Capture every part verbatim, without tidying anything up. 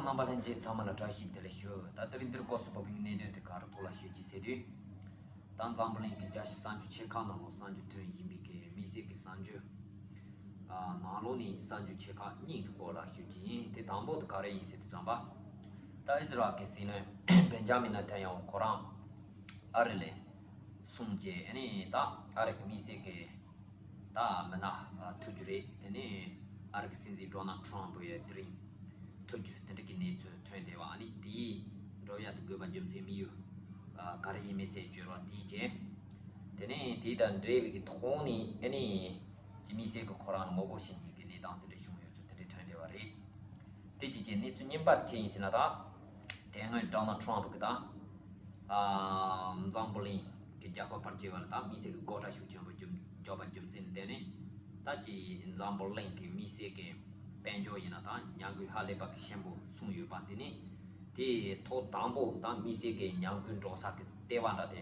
རྣམ་པ་ལྷན་རྒྱས་ཚང་མ་ལ་བཀྲ་ཤིས་བདེ་ལེགས་ཞུ། ད་དེ་རིང་འདིར་སྐབས་སུ་བབས་པའི་གནད་དོན་དེ་ག་རེ་ཐོག་ལ་ཞུ་རྒྱུ་ཟེར་དུས། ད་འཛམ་བུ་གླིང་གི་རྒྱལ་སྤྱིའི་གསར་འགྱུར་ཆེ་ཁག་ནང་ལ་གསར་འགྱུར་ཐོན་ཡིན་པའི་གི་དམིགས་བསལ་གྱི་གསར་འགྱུར། ཨ་ནང་ལོགས་ནས་གསར་འགྱུར་ཆེ་ཁག་གཉིས་ཀྱི་སྐོར་ལ་ཞུ་རྒྱུ་ཡིན། དེ་དང་པོ་དེ་ག་རེ་ཡིན་ཟེར་དུས་ཙམ་པ། ད་ཨི་ཟི་རལ་གྱི་སྲིད་བློན་བེན་ཇ་མིན་ནེ་ཐན་ཡ་ཧུ་ཁོ་རང་ཨ་རི་ལ་སོང་རྗེས་ཨ་ནི་ད་ཨ་རི་གི་དམིགས་བསལ་གྱི་ད་མི་སྣ་ཐུག་རྒྱུ་རེད། དེ་ནས་ཨ་རི་གི་སྲིད་འཛིན་ཌོ་ནལ་ཊམ་ཕུ་ཡ་དེ་རིང་ཐུག་རྒྱུ་དེ་འདྲ་གི་གནས་ཚུལ་ཐོན་བསྡད་པ། ཨ་ནི་དེའི་འགྲོ་ཡ་དེ་དགོས་པ་རྒྱུ་མཚན་དམིགས་ཡུལ་ག་རེ་ཡིན་མིན་ཟེར་བརྗོད་པ་དེའི་རྗེས། དེ་ནས་དེ་དང་འབྲེལ་བའི་གི་ཐོག་ནས་ཨ་ནི་དམིགས་བསལ་གྱི་ཁོ་རང་ལ་ངོ་རྒོལ་བྱེད་མཁན་གྱི་གནས་སྟངས་དེ་འདྲ་བྱུང་ཡོད་ཚུལ་དེ་འདྲ་ཐོན་བསྡད་པ་རེད། དེ་གཅིག་བྱས། གནས་ཚུལ་གཉིས་པ་དེ་ཅི་ཡིན་ཟེར་ན། ད་དེ་སྔོན་ཌོ་ནལ་ཊམ་ཕུ་གིས་ད་ཨ་འཛམ་བུ་གླིང་གི་རྒྱལ་ཁབ་ཕལ་ཆེ་བ་ལ་ད་དམིགས་བསལ་གྱི་སྒོ་ཁྲལ་ཤུགས་ཆེན་པོ་བརྒྱབ་བརྒྱབ་པ་རྒྱུ་མཚན་ལ་བརྟེན་ནས། ད་ཅི་འཛམ་བུ་གླིང་གི་དམིགས་བསལ་གྱི་དཔལ་འབྱོར་ཡིན་ན་ད་ཉམས་རྒུད་ཧ་ལས་པ་གི་ཆེན་པོ་སོང་ཡོད་པ། དེ་ནས་དེའི་ཐོག་དང་པོ་ད་དམིགས་བསལ་གྱི་ཉམས་རྒུད་འགྲོ་ས་གི་ལྟེ་བ་འདྲ་དེ་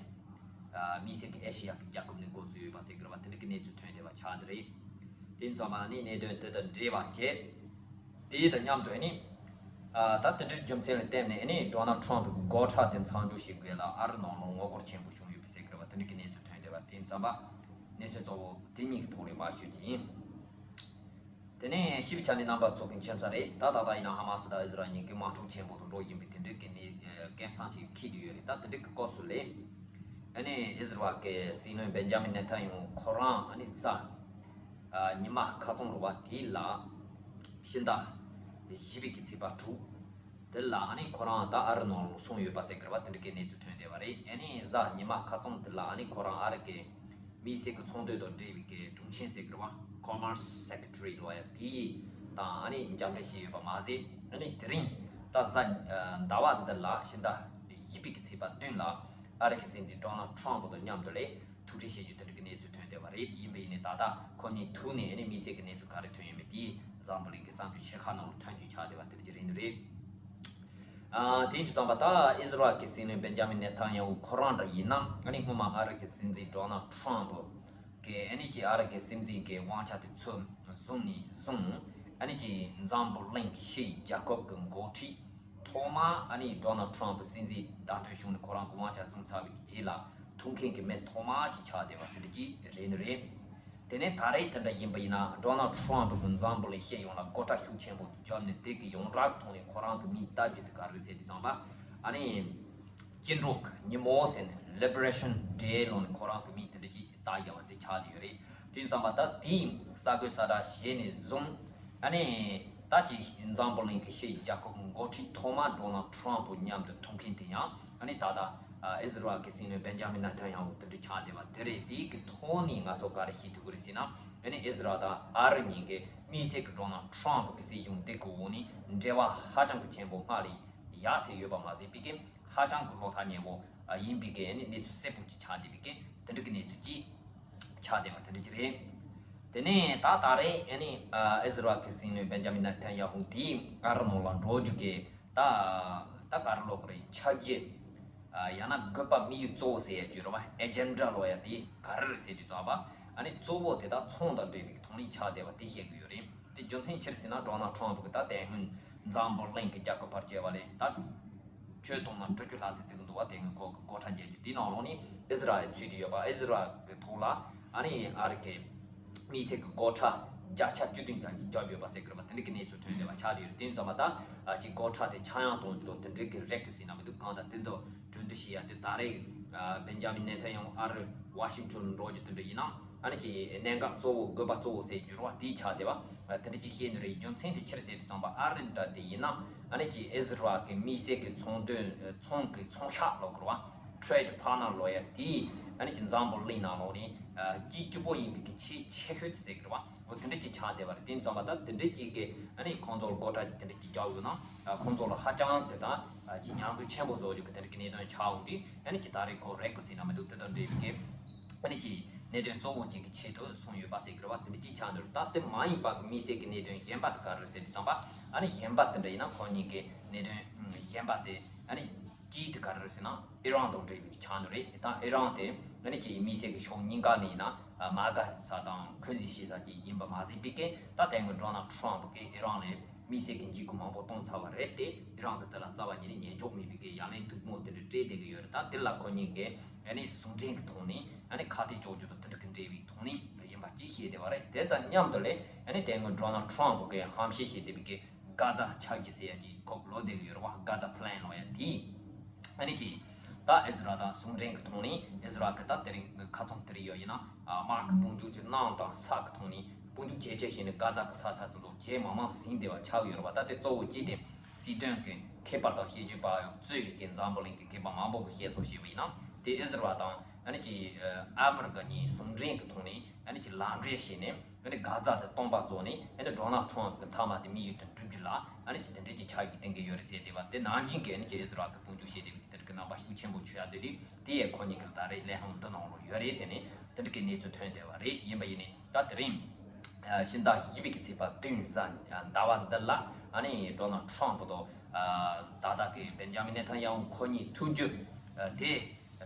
ཨ་དམིགས་བསལ་གྱི་ཨེ་ཤེ་ཡ་གི་རྒྱལ་ཁབ་ནས་འགོ་བཙུགས་ཡོད་པ་ཟེར་གི་རེད་པ། དེ་འདྲ་གི་གནས་ཚུལ་ཐོན་བསྡད་པ་ཆགས་བསྡད་རེད། དེ་ཙམ་པ་ནི་གནད་དོན་དེ་དང་འབྲེལ་བ་བྱས། དེ་དང་མཉམ་དུ་ཨ་ནི་ཨ་ད་དེ་འདྲའི་རྒྱུ་མཚན་ལ་བརྟེན་ནས་ཨ་ནི་ཌོ་ནལ་ཊམ་ཕུ་གི་སྒོ་ཁྲལ་དེ་མཚམས་འཇོག་བྱེད་དགོས་ལ་ཨ་རི་ནང་ལ་ངོ་རྒོལ་ཆེན་པོ་བྱུང་ཡོད་པ་ཟེར་གི་རེད་པ། དེ་འདྲ་གི་གནས་ཚུལ་ཐོན་བསྡད་པ། དེ་ཙམ་པ་གནས་ཚུལ་གཙོ་བོ་དེ་གཉིས་ཀྱི་ཐོག་ནས་མར་ཞུ་རྒྱུ་ཡིན། དེ་ནས་ཞིབ་ཆ་ནས་རྣམ་པ་ཚོ་གི་མཁྱེན་གསལ་རེད། ད་ད་ལྟ་ཡིན་ན་ཧ་མ་སི་དང་ཨི་ཟི་རལ་གཉིས་ཀྱི་དམག་འཁྲུག་ཆེན་པོ་དང་འགྲོ་བཞིན་པའི་དེ་འདྲའི་གི་གནས་སྐབས་མཚམས་ཅིག་འཁེལ་བསྡད་ཡོད་རེད། ད་དེ་འདྲའི་གི་སྐབས་སུ་ལས་ཨ་ནི་ཨི་ཟི་རལ་གི་སྲིད་བློན་བེན་ཇ་མིན་ནེ་ཐན་ཡ་ཧུ་ཁོ་རང་ཨ་ནི་གཟའ་ཨ་ཉི་མ་ཁ་རྩང་རེད་པ། དེ་ལ་ཕྱི་ཟླ་བཞི་པའི་གི་ཚེས་པ་དྲུག་དེ་ལ་ཨ་ནི་ཁོ་རང་ད་ཨ་རི་ནང་ལ་སོང་ཡོད་པ་ཟེར་གི་རེད་པ། དེ་འདྲ་གི་གནས་ཚུལ་ཐོན་བསྡད་པ་རེད། ཨ་ནི་གཟའ་ཉི་མ་ཁ་རྩང་དེ་ལ་ཨ་ནི་ཁོ་རང་ཨ་རི་གི་དམིགས་བསལ་གྱི་ཚོང་དོན་དང་འབྲེལ་བའི་གི་དྲུང་ཆེ་ཟེར་གི་རེད་པ། Commerce Secretary ལབ་ཡ་དེ་དང་ཨ་ནི་མཇལ་འཕྲད་བྱས་ཡོད་པ་མ་ཟད། ཨ་ནི་དེ་རིང་ད་གཟའ་ཨ་ཟླ་བ་འདི་ལ་ཕྱི་ཟླ་བཞི་པའི་གི་ཚེས་པ་བདུན་ལ་ཨ་རི་གི་སྲིད་འཛིན་ཌོ་ནལ་ཊམ་ཕུ་དང་མཉམ་དུ་ལས་ཐུག་འཕྲད་བྱེད་རྒྱུ་དེ་འདྲ་གི་གནས་ཚུལ་ཐོན་བསྡད་པ་རེད། ཡིན་པ་ཡིན་ནའི་ད་ལྟ་ཁོ་གཉིས་ཐུག་ནས་ཨ་ནི་དམིགས་བསལ་གྱི་གནས་ཚུལ་ག་རེ་ཐོན་ཡོད་མེད་དེ་འཛམ་བུ་གླིང་གི་གསར་འགྱུར་ཆེ་ཁག་ནང་ལ་ཐོན་རྒྱུ་ཆགས་བསྡད་པ་དེ་འདྲ་ཅིག་རེད་འདུག་རེད། ཨ་དེ་ཡིན་དུས་ཙམ་པ་ད་ཨི་ཟི་རལ་གྱི་སྲིད་བློན་བེན་ཇ་མིན་ནེ་ཐན་ཡ་ཧུ་ཁོ་རང་འདྲ་ཡིན་ན་ཨ་ནི་སྔོན་མ་ཨ་རི་གི་སྲིད་འཛིན་ཌོ་ནལ་ཊམ་ཕུ་གིས་ཨ་ནི་ཅིག་ཨ་རི་གི་སྲིད་འཛིན་གྱི་དབང་ཆ་དེ་ཚུར་བཟུང་ནས་བཟུང་ཨ་ནི་ཅིག་འཛམ་བུ་གླིང་གི་ཕྱིའི་རྒྱལ་ཁབ་ཀྱི་འགོ་ཁྲིད་ཐོག་མ་ཨ་ནི་ཌོ་ནལ་ཊམ་ཕུ་སྲིད་འཛིན་བདམས་ཐོན་བྱུང་ནས་ཁོ་རང་གི་དབང་ཆ་བཟུང་ཚར་བའི་རྗེས་ལ་ཐུག་མཁན་གྱི་མི་ཐོག་མ་ཅིག་ཆགས་བསྡད་པ་དེ་འདྲ་ཅིག་རེད་ནི་རེད། དེ་ནས་ད་རེས་དེ་འདྲ་ཡིན་པ་ཡིན་ན་ཌོ་ནལ་ཊམ་ཕུ་གིས་འཛམ་བུ་གླིང་སྤྱི་ཡོངས་ལ་སྒོ་ཁྲལ་ཤུགས་ཆེན་པོ་བརྒྱབ་ནས་དེ་གི་ཡོངས་གྲགས་ཐོག་ནས་ཁོ་རང་གི་མིང་བཏགས་རྒྱུ་དེ་ག་རེ་ཟེར་དུས་ཙམ་པ་ཨ་ནི་སྐྱིད་འགྲོ་གི་ཉིན་མོ་ཟེར་ནས་Liberation Day ལབ་ནས་ཁོ་རང་གི་མིང་དེ་འདྲ་ཅིག་བཏགས་བཞག་པ་དེ་ཆགས་བསྡད་ཡོད་རེད། དེ་ཙམ་པ་ད་དེའི་གསར་འགོད་གསལ་བསྒྲགས་བྱས་ནས་བཟུང་ཨ་ནི་ད་ཅིག་འཛམ་བུ་གླིང་གི་ཕྱིའི་རྒྱལ་ཁབ་ཀྱི་འགོ་ཁྲིད་ཐོག་མ་ཌོ་ནལ་ཊམ་ཕུ་མཉམ་དུ་ཐུག་མཁན་དེ་ཡང་ཨ་ནི་ད་ལྟ་ཨ་ཨི་ཟི་རལ་གྱི་སྲིད་བློན་བེན་ཇ་མིན་ནེ་ཐན་ཡ་ཧུ་དེ་འདྲ་ཆགས་བསྡད་པ་དེ་རེད། དེའི་གི་ཐོག་ནས་ང་ཚོ་ག་རེ་ཤེས་ཐུབ་ཀྱི་རེད་ཟེར་ན་ཨ་ནི་ཨི་ཟི་རལ་དང་ཨ་རི་གཉིས་ཀའི་དམིགས་བསལ་གྱི་ཌོ་ནལ་ཊམ་ཕུ་གི་སྲིད་གཞུང་དེ་གི་འོག་ནས་འབྲེལ་བ་ཧ་ཅང་གི་ཆེན་པོ་སྔར་ལས་ཡག་ཚད་ཡོད་པ་མ་ཟད་པའི་གི་ཧ་ཅང་གི་བློ་ཐག་ཉེ་བོ་ཡིན་པའི་གི་ཨ་ནི་གནས་ཚུལ་གསལ་པོ་ཅིག་ཆགས་བསྡད་པའི་གི་དེ་འདྲ་གི་གནས་ཚུལ་ཅིག་ཆགས་བསྡད་པ་དེ་འདྲ་ཅིག་རེད། དེ་ནས་ད་ད་རེས་ཨ་ནི་ཨ་ཨི་ཟི་རལ་གྱི་སྲིད་བློན་བེན་ཇ་མིན་ནེ་ཐན་ཡ་ཧུ་དེས་ཨ་རི་ནང་ལ་འགྲོ་རྒྱུ་གི་ད་ད་ག་རེ་ལབ་དགོས་རེད། འཆར་གཞི་ཨ་ཡང་ན་དགོས་པ་དམིགས་ཡུལ་གཙོ་བོ་ཟེར་ཡ་ཅིག་ཡོད་རེད་པ། ཨེ་ཇེན་ཌ་ལབ་ཡ་དེ་ག་རེ་རེད་ཟེར་དུས་ཙམ་པ་ཨ་ནི་གཙོ་བོ་དེ་ད་ཚོང་དང་འབྲེལ་བའི་ཐོག་ནས་ཆགས་བསྡད་པ་དེ་བཤད་ཀྱི་ཡོད་རེད། དེ་རྒྱུ་མཚན་ཅི་རེད་ཟེར་ན་ཌོ་ནལ་ཊམ་ཕུ་གིས་ད་དེ་སྔོན་འཛམ་བུ་གླིང་གི་རྒྱལ་ཁབ་ཕལ་ཆེ་བ་ལ་ད་ཁྱོན་བསྡོམས་ན་དྲུག་ཅུ་ལྷག་ཙམ་བརྩི་གི་འདུག་པ། དེ་སྔོན་ཁོ་གིས་སྒོ་ཁྲལ་འཇལ་རྒྱུ་དེ་ནང་ལོགས་ནས་ཨི་ཟི་རལ་ཡང་ཚུད་དེ་ཡོད་པ། ཨི་ཟི་རལ་གྱི་ཐོག་ལ་ཨ་ནི་ཨ་རི་གི་དམིགས་བསལ་གྱི་སྒོ་ཁྲལ་བརྒྱ་ཆ་བཅུ་བདུན་ཙམ་ཞིག་བརྒྱབ་ཡོད་པ་ཟེར་གི་རེད་པ། དེ་འདྲ་གི་གནས་ཚུལ་ཐོན་བསྡད་པ་ཆགས་བསྡད་ཡོད་རེད། དེ་ཙམ་པ་ད་ཨ་ཅིག་སྒོ་ཁྲལ་དེ་ཆག་ཡང་གཏོང་རྒྱུ་དང་དེ་འདྲའི་གི་རེ་སྐུལ་ཟེར་ན་མི་འདུག་གང་ལྟར་དེ་ཚོ་གྲོས་བསྡུར་བྱེད་ཡ་དེ་ད་རེས་ཨ་བེན་ཇ་མིན་ནེ་ཐན་ཡ་ཧུ་ཨ་རི་ཝ་ཤིང་ཊོན་འགྲོ་རྒྱུ་དེ་འདྲ་ཡིན་ན་ཨ་ནི་ཅིག་གནད་འགག་གཙོ་བོ་དགོས་པ་གཙོ་བོ་ཟེར་རྒྱུ་རེད་པ། དེ་ཆགས་བསྡད་པ་དེ་འདྲ་ཅིག་བཤད་ནི་རེད། རྒྱུ་མཚན་དེ་ཅི་རེད་ཟེར་དུས་ཙམ་པ་ཨ་རི་འདྲ་དེ་ཡིན་ན་ཨ་ནི་ཅིག་ཨི་ཟི་རལ་གྱི་དམིགས་བསལ་གྱི་ཚོང་དོན་ཚོང་གི་ཚོང་ཤག་ལབ་དགོས་རེད་པ། Trade Partner ལབ་ཡ་དེ་ཨ་ནི་ཅིག་འཛམ་བུ་གླིང་ནང་ལོགས་ནས་ཨ་གཅིག་གཅིག་པོ་ཡིན་པའི་གི་ཆེས་ཆེ་ཤོས་དེ་ཟེར་གི་རེད་པ། འོ་དེ་འདྲ་ཅིག་ཆགས་བསྡད་པ་རེད། དེ་ཙམ་པ་ད་དེ་འདྲ་ཅིག་གི་ཨ་ནི་ཁོང་ཚོ་ལ་སྒོ་ཁྲལ་དེ་འདྲ་ཅིག་བརྒྱབ་ཡོད་ན་ཨ་ཁོང་ཚོ་ལ་ཧ་ཅང་དེ་དང་ཨ་ཅིག་ཉམས་རྒུད་ཆེན་པོ་བཟོ་རྒྱུ་གི་དེ་འདྲ་གི་གནད་དོན་ཆགས་འོང་དུས་ཨ་ནི་ཅིག་ད་རེས་ཁོ་རེ་སྐུལ་ཟེར་ན་མི་འདུག་དེ་དང་འབྲེལ་བའི་གི་ཨ་ནི་ཅིག་གནད་དོན་གཙོ་བོ་ཅིག་གི་ཆེད་དུ་སོང་ཡོད་པ་ཟེར་གི་རེད་པ། དེ་འདྲ་ཅིག་ཆགས་འདུག་ད་དེ་མ་ཡིན་པ་གི་དམིགས་བསལ་གི་གནད་དོན་གཞན་པ་དེ་ག་རེ་རེད་ཟེར་དུས་ཙམ་པ་ཨ་ནི་གཞན་པ་དེ་འདྲ་ཡིན་ན་ཁོ་གཉིས་ཀྱི་གནད་དོན་གཞན་པ་དེ་ཨ་ནི་གཅིག་དེ་ག་རེ་རེད་ཟེར་ན་ཨི་རན་དང་འབྲེལ་བའི་ཆགས་འདུག་རེད། ད་ཨི་རན་དེ་ཨ་ནི་ཅིག་དམིགས་བསལ་གི་ཕྱོགས་གཉིས་ཀ་ནས་ཡིན་ན་མ་དགའ་ས་དང་འཁོན་འཛིན་བྱེད་ས་ཅིག་ཡིན་པ་མ་ཟད་པའི་གི་ད་དེ་སྔོན་ཌོ་ནལ་ཊམ་ཕུ་གིས་ཨི་རན་ལ་ མི་སེར་གྱི་འཇིགས་སྐུལ་མང་པོ་གཏོང་ཚར་བ་རེད་དེ། ཨི་རན་གྱིས་དེ་ལ་རྩ་བ་ཉིད་ནས་ཉན་འཇོག་མེད་པའི་གི་ཡ་ལན་སྡུག་མོ་དེ་འདྲ་སྤྲད་བསྡད་ཀྱི་ཡོད་རེད། ད་དེ་ལ་ཁོ་གཉིས་ཀྱིས་ཨ་ནི་ཟུང་འབྲེལ་གྱི་ཐོག་ནས་ཨ་ནི་ཁ་གཏད་གཅོག་རྒྱུ་དང་དེ་འདྲ་གི་འབྲེལ་བའི་ཐོག་ནས་ཡིན་པ་ཅིག་བཤད་བསྡད་པ་རེད། དེ་དང་མཉམ་དུ་ལས་ཨ་ནི་དེ་སྔོན་ཌོ་ནལ་ཊམ་གྱིས་ཧམ་བཤད་བྱས་བསྡད་པའི་གི་གྷ་ཛ་ཆགས་རྒྱུ་ཟེར་ཡ་ཅིག་ཁོ་གི་ལོ་བསྡད་ཀྱི་ཡོད་རེད་བ། གྷ་ཛ་པི་ལན་ལབ་ཡ་དེ་ཨ་ནི་ཅིག་ད་ཨིས་ར་དང་ཟུང་འབྲེལ་གྱི་ཐོག་ནས་ཨིས་ར་གི་ད་དེ་རིང་གི་ཁ་བྱང་དེ་རིགས་ཡོད་ཡིན་ན། དམག་གི་དཔུང་འཇུག་ཅིག་གནང་དང་ས་གི་ཐོག་ནས་དཔུང་འཇུག་ཇེ་ཆེ་བྱས་ནས་གྷ་ཛ་གི་ས་ཆ་དེ་ཚོ་ཇེ་མང་མང་ཟིན་བསྡད་པ་ཆགས་ཡོད་རེད་བ། ད་དེ་གཙོ་བོ་གཅིག་དེ་སྲིད་དོན་གྱི་མཁས་པ་དང་དཔྱད་བརྗོད་པ་གཙོས་པའི་གི་འཛམ་བུ་གླིང་གི་མཁས་པ་མང་པོ་གིས་བཤད་སྲོལ་ཞིག་ཡོད་པ་ཡིན་ན། དེ་ཨིས་ར་དང་ཨ་ནི་ཅིག་ཨ་མི་རི་ཀ་གཉིས་ཟུང་འབྲེལ་གྱི་ཐོག་ནས་ཨ་ནི་ཅིག་ལག་འབྲེལ་བྱས་ནས་ཨ་ནི་གྷ་ཛ་དེ་སྟོང་པ་བཟོ་ནས། ཨ་ནི་ཌོ་ནལ་ཊམ་གི་མཐའ་མ་དེ་དམིགས་ཡུལ་དེ་འགྲུབ་རྒྱུ་ལ་ཨ་ནི་ཅིག་དེ་འདྲའི་ཅིག་ཆགས་རྒྱུ་གཏན་འཁེལ་ཡོད་རེད་ཟེར་བསྡད་པ། དེ་ནང་བཞིན་གྱི་ཨ་ནི་ཅིག་ཨིས་ར་གི་དཔུང་འཇུག་བྱས་བསྡད་པའི་དེ་འདྲ་གི་རྣམ་པ་ཤུགས་ཆེན་པོ་ཆགས་ཡ་དེ་རེད། དེ་ཡང་ཁོ་གཉིས་ཀྱིས་ད་རེས་གླེང་སློང་འདི་གནང་རོགས་ཡོད་རེད་ཟེར་ནས་དེ་འདྲ་གི་གནས་ཚུལ་ཐོན་བསྡད་པ་རེད། ཡིན་པ་ཡིན་ནའི་ད་དེ་རིང་ཕྱི་ཟླ་བཞི་པའི་གི་ཚེས་པ་བདུན་གཟའ་ཟླ་བ་འདི་ལ་ཨ་ནི་ཌོ་ནལ་ཊམ་དང་ད་ལྟ་གི་བེན་ཇ་མིན་ནེ་ཐན་ཡ་ཧུ་ཁོ་གཉིས་ཐུག་རྒྱུ་དེ་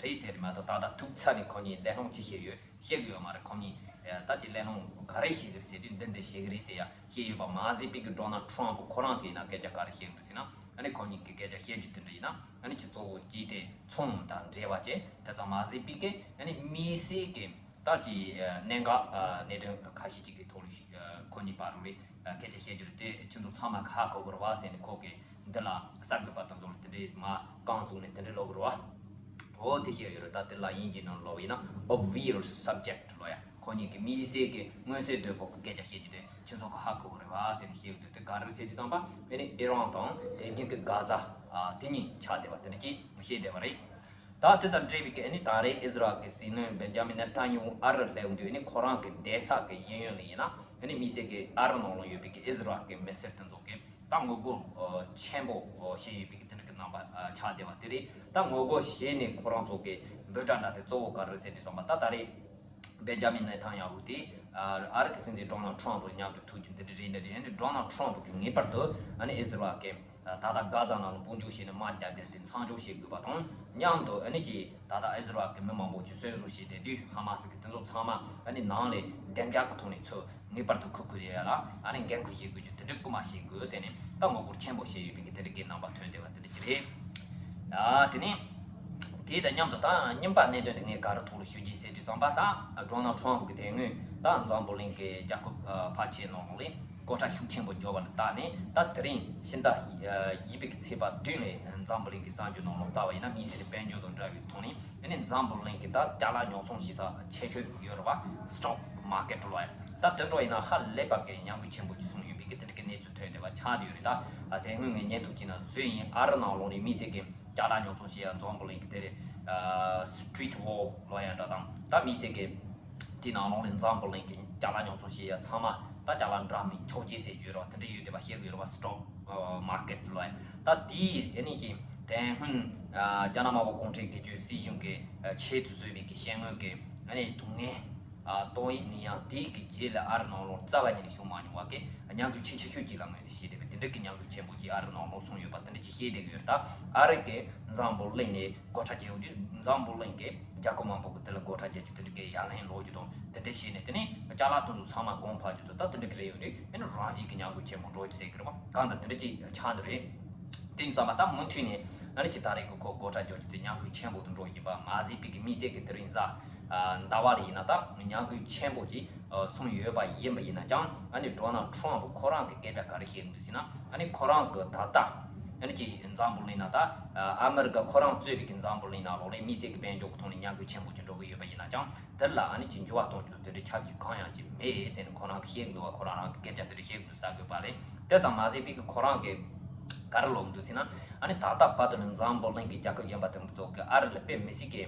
རེད་ཟེར་མ་གཏོགས། ད་ལྟ་ཐུག་ཚར་ནས་ཁོ་གཉིས་གླེང་སློང་ཅི་བྱས་ཡོད་བཤད་གི་ཡོད་མ་རེད། ཁོ་གཉིས་ད་ཅི་གླེང་སློང་ག་རེ་བྱེད་གི་རེད་ཟེར་དུས་འདི་འདི་བྱེད་གི་རེད་ཟེར་ཡ་བཤད་ཡོད་པ་མ་ཟད་པའི་གི་ཌོ་ནལ་ཊམ་ཁོ་རང་གིས་ཡིན་ན་སྐད་ཆ་ག་རེ་བཤད་གི་འདུག་ཟེར་ན། ཨ་ནི་ཁོ་གཉིས་ཀྱི་སྐད་ཆ་བཤད་རྒྱུ་དེ་འདྲ་ཡིན་ན། ཨ་ནི་ཅིག་གཙོ་བོ་གཅིག་དེ་ཚོང་དང་འབྲེལ་བ་བྱས། དེ་ཙམ་མ་ཟད་པའི་གི་ཨ་ནི་དམིགས་བསལ་གྱི་ད་ཅི་གནད་འགག་གནད་དོན་ཁ་ཤས་ཅིག་གི་ཐོག་ལ་ཁོ་གཉིས་བར་རུ་རེད་སྐད་ཆ་བཤད་རྒྱུ་རེད། དེ་ཁྱེད་ཚོ་ཚང་མ་གིས་ཧ་གོ་དགོས་རེད་བ་ཟེར་ནས། ཁོ་གིས་འདི་ལ་གསར་འགོད་པ་དང་ཚོ་ལ་དེ་འདྲའི་མ་རྐང་བཙུགས་ནས་དེ་འདྲའི་ལབ་དགོས་རེད་བ། འོ་དེ་བཤད་ཡོད་རེད། ད་དེ་ལ་དབྱིན་ཇིའི་ནང་ལབ་པ་ཡིན་ན་obvious subject ལབ་ཡ། ཁོ་གཉིས་ཀྱི་དམིགས་བསལ་གྱི་མངོན་གསལ་དོད་པོ་གི་སྐད་ཆ་བཤད་རྒྱུ་དེ་ཁྱེད་ཚོ་གིས་ཧ་གོ་དགོས་རེད་བ་ཟེར་ནས་བཤད་ཡོད་དུས། དེ་ག་རེ་ཟེར་དུས་ཙམ་པ་ཨ་ནི་ཨི་རན་དང་དེ་རིང་གི་གྷ་ཛ་དེ་གཉིས་ཆགས་བསྡད་པ་དེ་འདྲ་ཅིག་བཤད་བསྡད་པ་རེད། ད་དེ་དང་འབྲེལ་བའི་གི་ཨ་ནི་ད་རེས་ཨིས་རལ་གྱི་སྲིད་བློན་བེན་ཇ་མིན་ནེ་ཐན་ཡ་ཧུ་ཨ་རི་སླེབས་དུས། ཨ་ནི་ཁོ་རང་གི་བསྡད་ས་གི་གཡས་གཡོན་ལ་ཡིན་ན་ཨ་ནི་དམིགས་བསལ་གྱི་ཨ་རི་ནང་ལ་ཡོད་པའི་གི་ཨིས་རལ་གྱི་མི་སེར་དེ་ཚོ་གིས་ད་ངོ་རྒོལ་ཆེན་པོ་བྱས་ཡོད་པའི་གི་དེ་འདྲ་གི་རྣམ་པ་ཆགས་བསྡད་པ་དེ་རེད། ད་ངོ་རྒོལ་བྱས་ནས་ཁོ་རང་ཚོ་གི་འབོད་སྒྲ་འདྲ་དེ་གཙོ་བོ་ག་རེ་ཟེར་དུས་ཙམ་པ། ད་ད་རེས་བེན་ཇ་མིན་ནེ་ཐན་ཡ་ཧུ་དེ་ཨ་རི་གི་སྲིད་འཛིན་ཌོ་ནལ་ཊམ་ཕུ་མཉམ་དུ་ཐུག་རྒྱུ་འདི་འདྲ་རེད། འདི་རེད། ཨ་ནི་ཌོ་ནལ་ཊམ་ཕུ་གིས་ངེས་པར་དུ་ཨ་ནི་ཨིས་རལ་གྱི་ད་ལྟ་གྷ་ཛ་ནང་ལ་དཔུང་འཇུག་བྱས་ནས་དམག་རྒྱག་རྒྱུ་དེ་མཚམས་འཇོག་བྱེད་དགོས་པ་དང་། མཉམ་དུ་ཨ་ནི་ཅིག་ད་ལྟ་ཨིས་རལ་གྱི་མི་མང་པོ་ཅིག་གསོན་བཟོ་བྱས་བསྡད་དུས། ཧ་མ་སི་གི་དེ་ཚོ་ཚང་མ་ཨ་ནི་ནང་ལ་བདེ་འཇགས་ཀྱི་ཐོག་ནས་ཚུར་ངེས་པར་དུ་ཁུར་དགོས་ཡ་ལ་ཨ་ནི་འགན་ཁུར་བཞེས་དགོས་རྒྱུ་དེ་འདྲ་སྐུལ་མ་བྱེད་དགོས་ཟེར་ནས་ད་ངོ་རྒོལ་ཆེན་པོ་བྱས་ཡོད་པའི་གི་དེ་འདྲ་གི་རྣམ་པ་ཐོན་བསྡད་པ་དེ་འདྲ་ཅིག་རེད། ཨ་དེ་ནས་དེ་དང་མཉམ་དུ་ད་རྙིང་པ་གནད་དོན་དེ་ངས་ག་རེ་ཐོག་ལ་ཞུ་རྒྱུ་ཟེར་དུས་ཙམ་པ། ད་ཌོ་ནལ་ཊམ་ཕུ་གིས་དེ་སྔོན་ད་འཛམ་བུ་གླིང་གི་རྒྱལ་ཁབ་ཕལ་ཆེར་ནང་ལོགས་ལ་གོ་ཁྲབ་ཤུགས་ཆེན་པོ་འཇོག་པ་ལ་བརྟེན་ནས། ད་དེ་རིང་ཕྱི་ཟླ་བཞི་པའི་གི་ཚེས་པ་བདུན་ལ་འཛམ་བུ་གླིང་གི་གསར་འགྱུར་ནང་ལོགས་ལྟ་བ་ཡིན་ན། མི་སེར་གྱི་དཔལ་འབྱོར་དང་འབྲེལ་བའི་ཐོག་ནས་ཨ་ནི་འཛམ་བུ་གླིང་གི་ད་ཅ་ལག་ཉོ་ཚོང་བྱེད་ས་ཆེ་ཤོས་ཡོད་རེད་བ། སི་ཊོག་མར་ཀེཊ་ལབ་ཡ། ད་དེ་འདྲ་ཡིན་ན་ཧ་ལས་པ་གི་ཉམས་རྒུད་ཆེན་པོ་ཅིག་སོང་ཡོད་པའི་གི་དེ་འདྲ་གི་གནས་ཚུལ་ཐོན་བསྡད་པ་ཆགས་བསྡད་ཡོད་རེད། ད་དེ་སྔོན་ངས་བརྙན་ཐུང་ཅིག་ནང་བཟོས་ཡིན། ཨ་རི་ནང་ལོགས་ནས་དམིགས་བསལ་གྱི་ཅ་ལག་ཉོ་ཚོང་བྱེད་ཡ་འཛམ་བུ་གླིང་གི་དེ་རེད། སི་ཊི་རིཊ་ཝོལ་ལབ་ཡ་འདྲ་དང་། ད་དམིགས་བསལ་གྱི་དེའི་ནང་ལོགས་ནས་འཛམ་བུ་གླིང་གི་ཅ་ལག་ཉོ་ཚོང་བྱེད་ཡ་ཚང་མ་ད་ཅ་ལག་འདྲ་མིན་ཆོག་མཆན་ཟེར་རྒྱུ་རེད་བ། དེ་འདྲ་ཡོད་བསྡད་པ་བཤད་གི་ཡོད་རེད་བ། སི་ཊོག་མར་ཀེཊ་ལབ་ཡ། ད་དེའི་ཨ་ནི་ཀྱི་དེ་སྔོན་རྒྱ་ནག་དམར་པོ་གུང་ཁྲན་སྒེར་གཅོད་སྲིད་གཞུང་གི་ཆེད་དུ་བཟོས་པའི་གི་ཤེས་དངོས་ཀྱི་ཨ་ནི་དུག་ལྔའི་ཏོག་དབྱིབས་ནད་ཡམས་དེའི་གི་རྗེས་ལ་ཨ་རི་ནང་ལོགས་རྩ་བ་ཉིད་ནས་བྱུང་མ་མྱོང་བ་གི་ཉམས་རྒུད་ཆེས་ཆེ་ཤོས་ཅིག་ལ་ངོས་འཛིན་བྱས་བསྡད་པའི་དེ་འདྲ་གི་ཉམས་རྒུད་ཆེན་པོ་ཅིག་ཨ་རི་ནང་ལོགས་སོང་ཡོད་པ་དེ་འདྲ་ཅིག་བཤད་བསྡད་ཀྱི་ཡོད་རེད། ད་ཨ་རི་གིས་འཛམ་བུ་གླིང་ནས་སྒོ་ཁྲལ་བྱེད་འོང་དུས། འཛམ་བུ་གླིང་གི་རྒྱལ་ཁབ་མང་པོ་གིས་དེ་ལ་སྒོ་ཁྲལ་བྱེད་རྒྱུ་དེ་འདྲ་གི་ཡ་ལན་སློག་རྒྱུ་དང་དེ་འདྲ་བྱས་ནས། དེ་ནས་ཅ་ལག་དེ་ཚོ་ཚང་མ་གོང་འཕར་རྒྱུ་དང་ད་དེ་འདྲ་གི་རེད་ཡོད་རེད། ཨ་ནི་རང་བཞིན་གྱི་ཉམས་རྒུད་ཆེན་པོ་འགྲོ་རྒྱུ་ཟེར་གི་རེད་བ། གང་ལྟར་དེ་འདྲ་ཅིག་ཆགས་འདུག་རེད། དེ་ཡིན་ཙང་མ་ད་མུ་མཐུད་ནས་ཨ་ནི་ཅིག་ད་རེས་ཀྱི་ཁོ་སྒོ་ཁྲལ་རྒྱག་རྒྱུ་དེ་ཉམས་རྒུད་ཆེན་པོ་དུ་འགྲོ་བཞིན་པ་མ་ཟད་པའི་གི་དམིགས་བསལ་གྱི་དེ་རིང་གཟའ་ཟླ་བ་ལ་ཡིན་ན་ད་ཉམས་རྒུད་ཆེན་པོ་ཅིག་སོང་ཡོད་པ་ཡིན་པ་ཡིན་ན་ཀྱང་། ཨ་ནི་ཌོ་ནལ་ཊམ་ཕུ་ཁོ་རང་གི་སྐད་ཆ་ག་རེ་བཤད་ཀྱི་འདུག་ཟེར་ན། ཨ་ནི་ཁོ་རང་གི་ད་ལྟ་ཨ་ནི་ཅིག་འཛམ་བུ་གླིང་ན་ད་ཨ་མི་རི་ཀ་ཁོ་རང་གཙོས་པའི་གི་འཛམ་བུ་གླིང་ནང་ལོགས་ལ་དམིགས་བསལ་གྱི་དཔལ་འབྱོར་གྱི་ཐོག་ནས་ཉམས་རྒུད་ཆེན་པོ་ཅིག་འགྲོ་གི་ཡོད་པ་ཡིན་ན་ཀྱང་། དེ་ལ་ཨ་ནི་ཅིག་འགྱུར་བ་གཏོང་རྒྱུ་དེ་འདྲའི་ཆ་རྐྱེན་གང་ཡང་ཅིག་མེད་ཟེར་ནས་ཁོ་རང་གིས་བཤད་ཀྱི་འདུག་བ། ཁོ་རང་རང་གི་སྐད་ཆ་དེ་འདྲ་བཤད་ཀྱི་འདུག་གསར་འགོད་པ་ལ། དེ་ཙམ་མ་ཟད་པའི་གི་ཁོ་རང་གིས་ག་རེ་ལབ་ཀྱི་འདུག་ཟེར་ན། ཨ་ནི་ད་ལྟ་བར་དུ་ནི་འཛམ་བུ་གླིང་གི་རྒྱལ་ཁབ་གཞན་པ་དེ་ཚོ་གིས་ཨ་རི་ལ་དཔེ་མི་སྲིད་ཀྱི་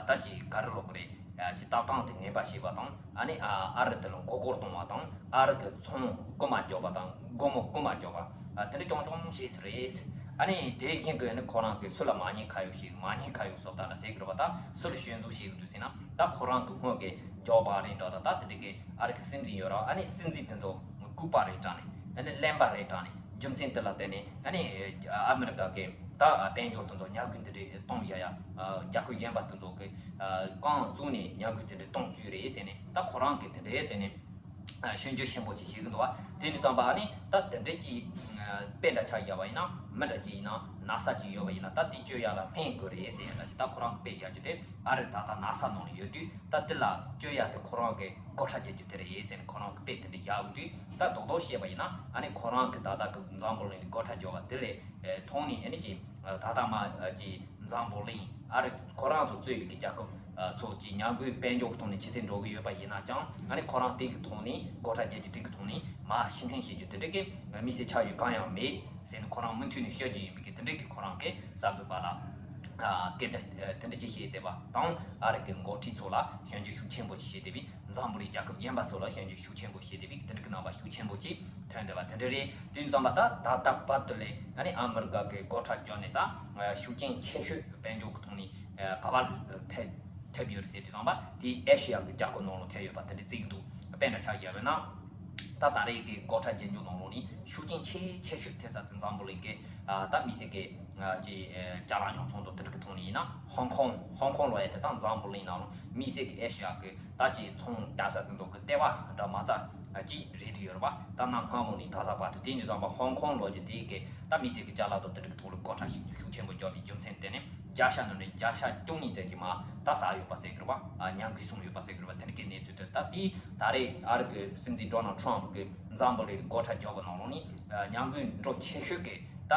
ད་ཅིག་ག་རེ་ལབ་ཀྱི་རེད། ཅིག་ལྟ་སྟངས་དེ་ངན་པ་བྱས་པ་དང་། ཨ་ནི་ཨ་རི་དེ་ལ་མགོ་སྐོར་གཏོང་བ་དང་། ཨ་རི་གི་ཚོང་རྐུ་མ་རྒྱག་པ་དང་སྒོར་མོ་རྐུ་མ་རྒྱག་པ་དེ་འདྲ་རྐྱང་རྐྱང་བྱས་ཟེར་རེད། ཨ་ནི་དེ་བཞིན་གྱི་ཨ་ནི་ཁོ་རང་གིས་སུ་ལ་མ་ཉེས་ཁ་གཡོགས་བྱེད། མ་ཉེས་ཁ་གཡོགས་སོགས་ད་ལ་ཟེར་གི་རེད་བ། ད་སུ་ལ་སྐྱོན་འཛུགས་བྱེད་ཀྱི་འདུག་ཟེར་ན། ད་ཁོ་རང་གི་སྔོན་གྱི་ཇོ་བྷ་ཌེན་འདྲ་ད་ད་དེ་འདྲ་གི་ཨ་རི་གི་སྲིད་འཛིན་ཡོད་ར། ཨ་ནི་སྲིད་འཛིན་དེ་ཚོ་ལྐུགས་པ་རེད་དྲན་ནས། ཨ་ནི་གླེན་པ་རེད་དྲན་ནས། རྒྱུ་མཚན་དེ་ལ་བརྟེན་ནས་ཨ་ནི་ཨ་མི་རི་ཀ་གི་ད་དཔལ་འབྱོར་དེ་ཚོ་ཉམས་རྒུད་འདི་འདྲ་གཏོང་ཡ་ཡ། རྒྱལ་ཁབ་གཞན་པ་དེ་ཚོ་གིས་རྐང་བཙུགས་ནས་ཉམས་རྒུད་དེ་འདྲ་གཏོང་རྒྱུ་རེད་ཟེར་ནས། ད་ཁོ་རང་གིས་དེ་འདྲ་ཟེར་ནས། ཞིབ་འཇུག་ཆེན་པོ་ཅིག་བྱེད་ཀྱི་འདུག་བ། དེ་ནི་ཙམ་པ་ནི་ད་དེ་འདྲ་ཅིག་དཔེ་འདྲ་ཆ་བཞག་པ་ཡིན་ན་མི་འདྲ་ཅིག་ཡིན་ན་ན་ཚ་ཅིག་ཡོད་པ་ཡིན་ན་ད་དེ་བཅོས་ཡ་ལ་སྨན་དགོས་རེད་ཟེར་ཡ་འདྲ་ཅིག་ད་ཁོ་རང་དཔེ་རྒྱག་རྒྱུ་དེ་ཨ་རི་ད་ལྟ་ན་ཚ་ནང་ལ་ཡོད་དུས་ད་དེ་ལ་བཅོས་ཡ་དེ་ཁོ་རང་གི་སྒོ་ཁྲལ་རྒྱག་རྒྱུ་དེ་རེད་ཟེར་ནས་ཁོ་རང་གི་དཔེ་དེ་འདྲ་བཞག་ཡོད་དུས་ད་རྡོག་རྡོག་བཤད་པ་ཡིན་ན་ཨ་ནི་ཁོ་རང་གི་ད་ལྟ་གི་འཛམ་བུ་གླིང་གི་སྒོ་ཁྲལ་རྒྱག་པ་དེ་ལས་ཐོན་ནས་ཨ་ནི་ཅིག་ད་ལྟ་མ་ཅིག་འཛམ་བུ་གླིང་ཨ་རི་ཁོ་རང་ཚོ་གཙོས་པའི་གི་རྒྱལ་ཁབ་ཚོ་གི་ཉམས་རྒུད་དཔལ་འབྱོར་གྱི་ཐོག་ནས་ཆེ་ཚད་འགྲོ་གི་ཡོད་པ་ཡིན་ན་ཀྱང་ཨ་ནི་ཁོ་རང་དེ་གི་ཐོག་ནས་སྒོ་ཁྲལ་རྒྱག་རྒྱུ་དེ་གི་ཐོག་ནས་མ་ཕྱིར་འཐེན་བྱེད་རྒྱུ་དེ་འདྲ་གི་དམིགས་བསལ་ཆགས་ཡོད་གང་ཡང་མེད་ཟེར་ནས་ཁོ་རང་མུ་མཐུད་ནས་བཤད་རྒྱུ་ཡིན་པའི་གི་དེ་འདྲ་གི་ཁོ་རང་གི་གསར་འགོད་པ་ལ་སྐད་ཆ་དེ་འདྲ་ཅིག་བཤད་བསྡད་པ་དང་ཨ་རི་གི་འགོ་ཁྲིད་ཚོ་ལ་ཞིབ་འཇུག་ཤུགས་ཆེན་པོ་ཞིག་བྱས་བསྡད་པའི་འཛམ་བུ་གླིང་རྒྱལ་ཁབ་གཞན་པ་ཚོ་ལ་ཞིབ་འཇུག་ཤུགས་ཆེན་པོ་བྱས་བསྡད་པའི་གི་དེ་འདྲ་གི་རྣམ་པ་ཤུགས་ཆེན་པོ་ཅིག་ཐོན་བསྡད་པ་དེ་འདྲ་རེད། དེ་ཙམ་པ་ད་ད་ལྟ་བར་དུ་ལས་ཨ་ནི་ཨ་མི་རི་ཀ་གི་སྒོ་ཁྲལ་བརྒྱབ་ནས་ད་ཤུགས་རྐྱེན་ཆེ་ཤོས་དཔལ་འབྱོར་གྱི་ཐོག་ནས་ག་པར་ཕེབས་ཐེབས་ཡོད་རེད་ཟེར་དུས་ཙམ་པ་དེ་ཨེ་ཤི་ཡ་གི་རྒྱལ་ཁབ་ནང་ལ་ཐེབས་ཡོད་པ་དེ་འདྲ་བརྩི་གི་འདུག་དཔེ་འདྲ་ཆ་བཞག་པ་ན་ད་ད་རེས་ཀྱི་སྒོ་ཁྲལ་རྒྱག་རྒྱུ་ནང་ལོགས་ནས་ཤུགས་རྐྱེན་ཆེས་ཆེ་ཤོས་ཐེབས་ས་དེ་འཛམ་བུ་གླིང་གི་ད་དམིགས་བསལ་གྱི་ཅིག་ཅ་ལག་ཉོ་ཚོང་དང་དེ་འདྲ་གི་ཐོག་ནས་ཡིན་ན་ཧོང་ཀོང་ཧོང་ཀོང་ལོ་ཡ་དེ་ད་འཛམ་བུ་གླིང་ནང་ལ་དམིགས་བསལ་གྱི་ཨེ་ཤི་ཡ་གི་ད་ཅིག་ཚོང་རྒྱག་ས་དེ་ཚོ་གི་ལྟེ་བ་འདྲ་མ་རྩ་ཅིག་རེད་དུ་ཡོད་རེད་པ། ད་གནའ་སྔ་མོ་ནས་ད་ལྟ་བར་དུ་དེ་འདྲ་བསམ་པ་ཧོང་ཀོང་ལོ་རྒྱུ་དེ་གི་ད་དམིགས་བསལ་གྱི་ཅ་ལག་དང་དེ་འདྲ་གི་ཐོག་ལ་སྒོ་ཁྲལ་ཤུགས་ཤུགས་ཆེན་པོ་བརྒྱབ་པའི་རྒྱུ་མཚན་དེ་ནི་བརྒྱ་ཆ་ནང་ནས་བརྒྱ་ཆ་བཅུ་གཉིས་ཙམ་གྱིས་མར་ད་ཟག་ཡོད་པ་ཟེར་གི་རེད་པ། ཉམས་རྒུད་སོང་ཡོད་པ་ཟེར་གི་རེད་པ། དེ་འདྲ་གི་གནས་ཚུལ་དེ་ད་དེ་ད་རེས་ཨ་རི་གི་སྲིད་འཛིན་ཌོ་ནལ་ཊམ་གི་འཛམ་བུ་གླིང་སྒོ་ཁྲལ་བརྒྱབ་པ་ནང་ལོགས་ནས་ཉམས་རྒུད་འགྲོ་ཆེ་ཤོས་ཀྱི་ད་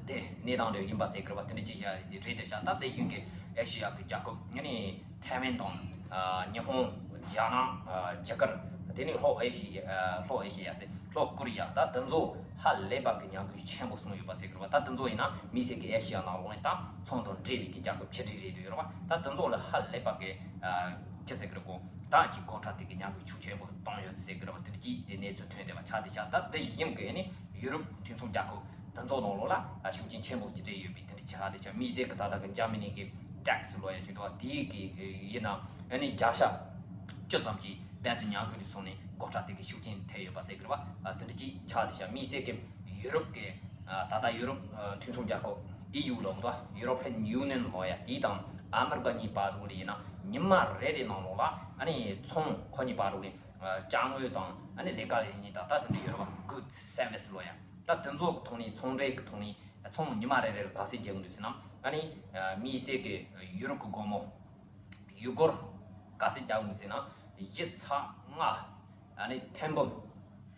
དེ་གནས་སྟངས་རེ་ཡིན་པ་ཟེར་གི་རེད་པ། དེ་འདྲ་ཅིག་རེད་དེ་ཤག་ད་དེ་བཞིན་གྱི་ཨེ་ཤི་ཡ་གི་རྒྱལ་ཁབ་ཨ་ནི་ཐའེ་ཝན་དང་ཉི་ཧོང་། རྒྱ་ནག་རྒྱ་གར། དེ་ནས་ལྷོ་ཨེ་ཤི་ཡ། ལྷོ་ཨེ་ཤི་ཡ་ཟེར་ལྷོ་ཀོ་རི་ཡ། ད་དེ་ཚོ་ཧ་ལས་པ་གི་ཉམས་རྒུད་ཆེན་པོ་སོང་ཡོད་པ་ཟེར་གི་རེད་པ། ད་དེ་ཚོ་ཡིན་ན་དམིགས་བསལ་གི་ཨེ་ཤི་ཡ་ནང་ལོགས་ནས་ད་ཚོང་དང་འབྲེལ་བའི་གི་རྒྱལ་ཁབ་ཆེ་གྲས་རེད་འདུག་ཡོད་རེད་པ། ད་དེ་ཚོ་ལ་ཧ་ལས་པ་གི་ཅི་ཟེར་གི་རེད་གོ་ད་ཅིག་སྒོ་ཁྲལ་དེ་གི་ཉམས་རྒུད་ཤུགས་ཆེན་པོ་བཏང་ཡོད་ཟེར་གི་རེད་པ། དེ་འདྲ་ཅིག་གནས་ཚུལ་ཐོན་བསྡད་པ་ཆགས་བསྡད་ཤག་ད་དེ་བཞིན་གི་ཨ་ནི་ཡུ་རོབ་མཐུན་ཚོགས་རྒྱལ་ཁབ་དེ་ཚོ་ནང་ལོགས་ལ་ཤུགས་རྐྱེན་ཆེན་པོ་ཅིག་སྤྲད་ཡོད་པའི་དེ་འདྲ་ཆགས་བསྡད་ཤག་དམིགས་བསལ་གི་ད་ལྟ་གི་འཇར་མ་ནི་གི་ཊེག་སི་ལོ་ཡ་ཅིག་འདུག་བ། དེའི་གི་ཡིན་ན་ཨ་ནི་བརྒྱ་ཆ་བཅུ་ཙམ་གྱིས་རྦད་དེ་ཉམས་རྒུད་དུ་སོང་ནས་སྒོ་ཁྲལ་དེ་གི་ཤུགས་རྐྱེན་ཐེབས་ཡོད་པ་ཟེར་གི་རེད་པ། དེ་འདྲ་ཅིག་ཆགས་བསྡད་ཤག་དམིགས་བསལ་གི་ཡུ་རོབ་ཀྱི་ད་ལྟ་ཡུ་རོབ་མཐུན་ཚོགས་རྒྱལ་ཁབ་ཨི་ཡུ་ལབ་འདུག་བ། European Union ལོ་ཡ་དེ་དང་ཨ་མི་རི་ཀ་གཉིས་བར་དུ་ལ་ཡིན་ན་ཉི་མ་རེ་རེ་ནང་ལོགས་ལ་ཨ་ནི་ཚོང་ཁོ་གཉིས་བར་དུ་ལ་ཅ་དངོས་དང་ཨ་ནི་ལས་ཀ་ལས་གཉིས་དང་ད་དེ་འདྲ་ཡོད་རེད་པ། Goods Service ལོ་ཡ། ད་དེ་ཚོ་གི་ཐོག་ནས་ཚོང་འབྲེལ་གི་ཐོག་ནས་ཚོང་ཉི་མ་རེ་རེར་ག་ཚད་རྒྱག་གི་འདུག་ཟེར་ན་ཨ་ནི་དམིགས་བསལ་གི་ཡུ་རོབ་གི་སྒོར་མོ་ཡུ་སྒོར་ག་ཚད་རྒྱག་གི་འདུག་ཟེར་ན་བཞི་ཚེག་ལྔ། ཨ་ནི་ཐེར་འབུམ་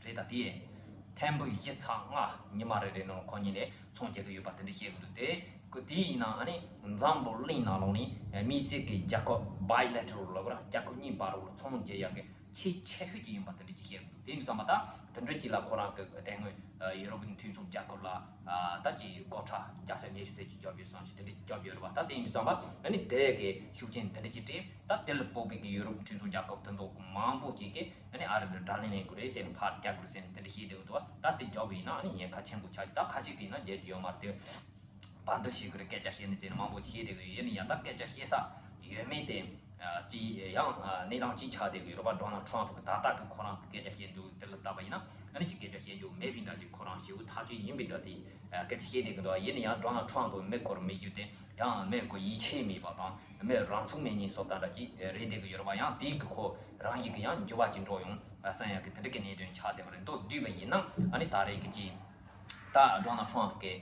རེད། ད་དེ་ཐེར་འབུམ་བཞི་ཚེག་ལྔ་ཉི་མ་རེ་རེ་ནང་ཁོ་གཉིས་ལས་ཚོང་རྒྱག་གི་ཡོད་པ་དེ་འདྲ་བཤད་གི་འདུག་དེ་གི་དེ་ཡིན་ན་ཨ་ནི་འཛམ་བུ་གླིང་ནང་ལོགས་ནས་དམིགས་བསལ་གི་རྒྱལ་ཁབ་bilateral ལབ་དགོས་ར་རྒྱལ་ཁབ་གཉིས་བར་དུ་ཚོང་རྒྱག་ཡག་གི་ཆེས་ཆེ་ཤོས་ཅིག་ཡིན་པ་དེ་འདྲ་ཅིག་བཤད་འདུག་དེ་ཡིན་དུས་ཙམ་པ་ད་དེ་འདྲ་ཅིག་ལ་ཁོ་རང་གི་དེ་སྔོན་ཡུ་རོབ་ཀྱི་མཐུན་ཚོགས་རྒྱལ་ཁབ་ལ་ད་ཅིག་སྒོ་ཁྲལ་བརྒྱ་ཆ་ཉི་ཤུ་ཙམ་ཅིག་བརྒྱབ་ཡོད་བསམ་ཞིག་དེ་འདྲ་བརྒྱབ་ཡོད་རེད་པ། ད་དེ་ཡིན་དུས་ཙམ་པ་ཨ་ནི་དེ་གི་ཤུགས་རྐྱེན་དེ་འདྲ་ཅིག་སྤྲད་ད་དེ་ལ་དཔག་པའི་གི་ཡུ་རོབ་མཐུན་ཚོགས་རྒྱལ་ཁབ་དེ་ཚོ་མང་པོ་ཅིག་གིས་ཨ་ནི་ཨ་རི་ལ་དགྲ་ལན་ལེན་དགོས་རེད་ཟེར་ནས་ཕར་རྒྱག་དགོས་རེད་ཟེར་ནས་དེ་འདྲ་བཤད་བསྡད་འདུག་ད་དེ་བརྒྱབ་པ་ཡིན་ན་ཨ་ནི་ཉེན་ཁ་ཆེན་པོ་ཆགས་ཀྱི་ད་ཁ་ཤས་ཀྱིས་ཡིན་ན་རྒྱལ་གྱི་ཡོད་མ་རེད་དེ། བར་འདུམ་བྱེད་དགོས་རེད། སྐད་ཆ་བཤད་ནི་ཟེར་ནི་མང་པོ་བཤད་བསྡད་ཀྱི་ཡོད། ཡིན་ན་ཡང་ད་སྐད་ཆ་བཤད་ས་ཡོད་མེད་དེ་ཅི་ཡང་གནས་སྟངས་ཅི་ཆགས་བསྡད་ཀྱི་ཡོད་རེད་པ། ཌོ་ནལ་ཊམ་གི་ད་ལྟ་གི་ཁོ་རང་གི་སྐད་ཆ་བཤད་འདུག་དེ་ལ་བལྟས་པ་ཡིན་ན་ཨ་ནི་ཅི་སྐད་ཆ་བཤད་འདུག་མེད་པའི་འདྲ་ཅིག་ཁོ་རང་ཞེ་པོ་ཐག་ཆོད་ཡིན་པའི་འདྲ་དེ་སྐད་ཆ་བཤད་བསྡད་ཀྱི་འདུག་ཡིན་ན་ཡང་ཌོ་ནལ་ཊམ་མི་སྐོར་མི་ཞིག་དེ་ཡང་མི་ཁོ་ཡིད་ཆེས་མེད་པ་དང་མི་རང་ཚུགས་མེད་ཉིན་སོགས་ད་འདྲ་ཅིག་རེད་བསྡད་ཀྱི་ཡོད་རེད་པ། ཡང་དེའི་གི་ཁོ་རང་ཡིད་ཀྱི་ཡང་འགྱུར་བ་ཅིག་འགྲོ་ཡོང་བསམ་ཡག་གི་དེ་འདྲ་གི་གནད་དོན་ཆགས་བསྡད་པ་རེད། མདོར་བསྡུས་པ་ཡིན་ན་ཨ་ནི་ད་རེས་ཀྱི་ཅི། ད་ཌོ་ནལ་ཊམ་གི་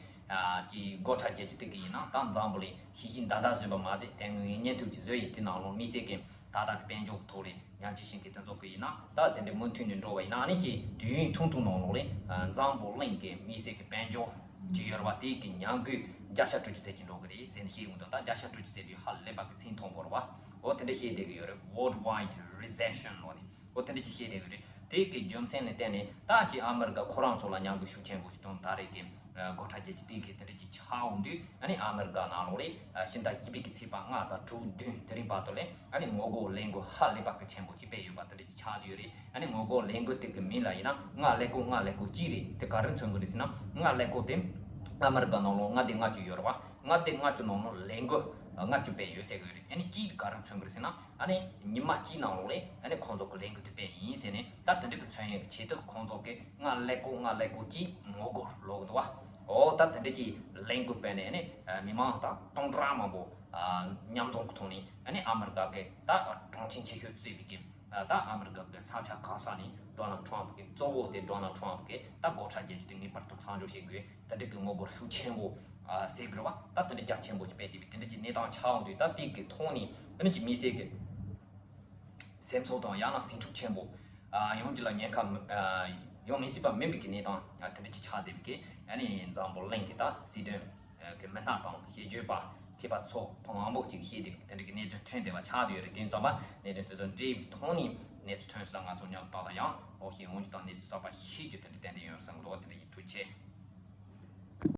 ཀྱི་སྒོ་ཁྲལ་རྒྱག་རྒྱུ་དེ་གི་ཡིན་ན་ད་འཛམ་བུ་གླིང་ཤིག་ཤིག་འདའ་འདའ་བཟོས་པ་མ་ཟད་དེ་སྔོན་བརྙན་ཐུང་ཅིག་བཟོས་ཡིན། དེ་ནང་ལོགས་དམིགས་བསལ་གྱི་ད་ལྟ་གི་དཔལ་འབྱོར་གྱི་ཐོག་ལས་ཉམས་ཞིབ་བྱེད་མཁན་དེ་ཚོ་གི་ཡིན་ན་ད་དེ་འདྲའི་མུ་མཐུད་ནས་འགྲོ་བ་ཡིན་ན་ཨ་ནི་ཀྱི་དུས་ཡུན་ཐུང་ཐུང་ནང་ལོགས་ལས་འཛམ་བུ་གླིང་གི་དམིགས་བསལ་གྱི་དཔལ་འབྱོར་གྱི་ཡོད་རེད་པ། དེ་གི་ཉམས་རྒུད་བརྒྱ་ཆ་དྲུག་ཅུ་ཙམ་ཅིག་འགྲོ་གི་རེད་ཟེར་ནས་བཤད་ཡོང་དུས་ད་བརྒྱ་ཆ་དྲུག་ཅུ་ཟེར་དུས་ཧ་ལས་པ་གི་ཚད་མཐོན་པོ་རེད་པ། འོ་དེ་འདྲ་བཤད་བསྡད་གི་ཡོད་རེད། Worldwide Recession ལོ་ནི། འོ་དེ་འདྲ་ཅིག་བཤད་བསྡད་ཡོད་རེད། དེ་གི་རྒྱུ་མཚན་ལ་བརྟེན་ནས་ད་ཅིག་ཨ་མི་རི་ཀ་ཁོ་རང་ཚོ་ལ་ཉམས་རྒུད་ཤུགས་ཆེན་པོ་ཞིག་བཏང་ད་རེས་ཀྱི་སྒོ་ཁྲལ་རྒྱག་རྒྱུ་དེ་གི་དེ་འདྲ་ཅིག་ཆགས་འོང་དུས་ཨ་ནི་ཨ་མི་རི་ཀ་ནང་ལོགས་ལས་ཕྱི་ཟླ་བཞི་པའི་གི་ཚེས་པ་ལྔ་དང་དྲུག་བདུན་དེ་རིང་བར་དུ་ལས་ཨ་ནི་ངོ་རྒོལ་ལས་འགུལ་ཧ་ལས་པ་གི་ཆེན་པོ་ཞིག་སྤེལ་ཡོད་པ་དེ་འདྲ་ཅིག་ཆགས་བསྡད་ཡོད་རེད། ཨ་ནི་ངོ་རྒོལ་ལས་འགུལ་དེ་གི་མིང་ལ་ཡིན་ན་ལྔ་ཀླད་ཀོར་ལྔ་ཀླད་ཀོར་གཅིག་རེད། དེ་ག་རེ་མཚོན་གི་རེད་ཟེར་ན་ལྔ་ཀླད་ཀོར་དེ་ཨ་མི་རི་ཀ་ནང་ལོགས་མངའ་སྡེ་ལྔ་བཅུ་ཡོད་རེད་བ། མངའ་སྡེ་ལྔ་བཅུ་ནང་ལོགས་ལས་འགུལ་ལྔ་བཅུ་སྤེལ་ཡོད་ཟེར་གི་ཡོད་རེད། ཨ་ནི་གཅིག་ག་རེ་མཚོན་གི་རེད་ཟེར་ན། ཨ་ནི་ཉི་མ་གཅིག་ནང་ལོགས་ལས་ཨ་ནི་ཁོང་ཚོ་གི་ལས་འགུལ་དེ་སྤེལ་ཡིན་ཟེར་ནས་ད་དེ་འདྲ་གི་མཚོན་ཡག་གི་ཆེད་དུ་ཁོང་ཚོ་གི་ལྔ་ཀླད་ཀོར་ལྔ་ཀླད་ཀོར་གཅིག་ངོ་རྒོལ་ལོག་གི་འདུག་བ། འོ་ད་དེ་འདྲ་གི་ལས་འགུལ་སྤེལ་ནས་ཨ་ནི་མི་མང་དང་སྟོང་ཕྲག་མང་པོ་མཉམ་འཛོམས་ཀྱི་ཐོག་ནས་ཨ་ནི་ཨ་མི་རི་ཀ་གི་ད་གྲོང་ཁྱེར་ཆེ་ཤོས་གཙོས་པའི་གི་ ད་ཨ་མི་རི་ཀ་གི་ས་ཆ་གང་ས་ནས་ཌོ་ནལ་ཊམ་གི་གཙོ་བོ་དེ་ཌོ་ནལ་ཊམ་གི་ད་སྒོ་ཁྲལ་རྒྱག་རྒྱུ་དེ་ངེས་པར་དུ་མཚམས་འཇོག་བྱེད་དགོས། དེ་འདྲ་གི་ངོ་རྒོལ་ཤུགས་ཆེན་པོ་ཨ་ཟེར་དགོས་པ། ད་དེ་འདྲ་རྒྱ་ཆེན་པོ་ཅིག་སྤེལ་ཏེ་བའི་དེ་འདྲ་གི་གནས་སྟངས་ཆགས་འོང་དུས། ད་དེ་གི་ཐོག་ནས་ཨ་ནི་ཅིག་མི་སེར་གི་སེམས་ཚོར་དང་ཡང་ན་སེམས་འཁྲུག་ཆེན་པོ་ཨ་ཡོང་རྒྱུ་ལ་ཉེན་ཁ་མི་ཨ་ཡོང་མི་སྲིད་པ་མིན་པའི་གི་གནས་སྟངས་ཨ་དེ་འདྲ་ཅིག་ཆགས་བསྡད་པའི་གི་ཨ་ནི་འཛམ་བུ་གླིང་གི་ད་སྲིད་དོན་གི་མི་སྣ་དང་ཤེས་བརྗོད་པ་མཁས་པ་ཚོ་མང་པོ་ཅིག་ཤེས་བསྡད་པའི་དེ་འདྲ་གི་གནས་ཚུལ་ཐོན་བསྡད་པ་ཆགས་བསྡད་ཡོད་རེད། དེ་ཙམ་པ་གནད་དོན་དེ་ཚོ་འདྲེས་པའི་ཐོག་ནས་གནས་ཚུལ་ཐོན་སོང་ན་ང་ཚོ་མཉམ་དུ་ད་ཡང་ལོག་ཤེས་འོང་རྒྱུ་དང་གནས་ཚུལ་གསར་པ་ཤེས་རྒྱུ་དེ་འདྲ་ཏན་ཏན་ཡོད་བསམ་གི་འདུག་དེ་འདྲ་ཡིན། ཐུགས་རྗེ་ཆེ།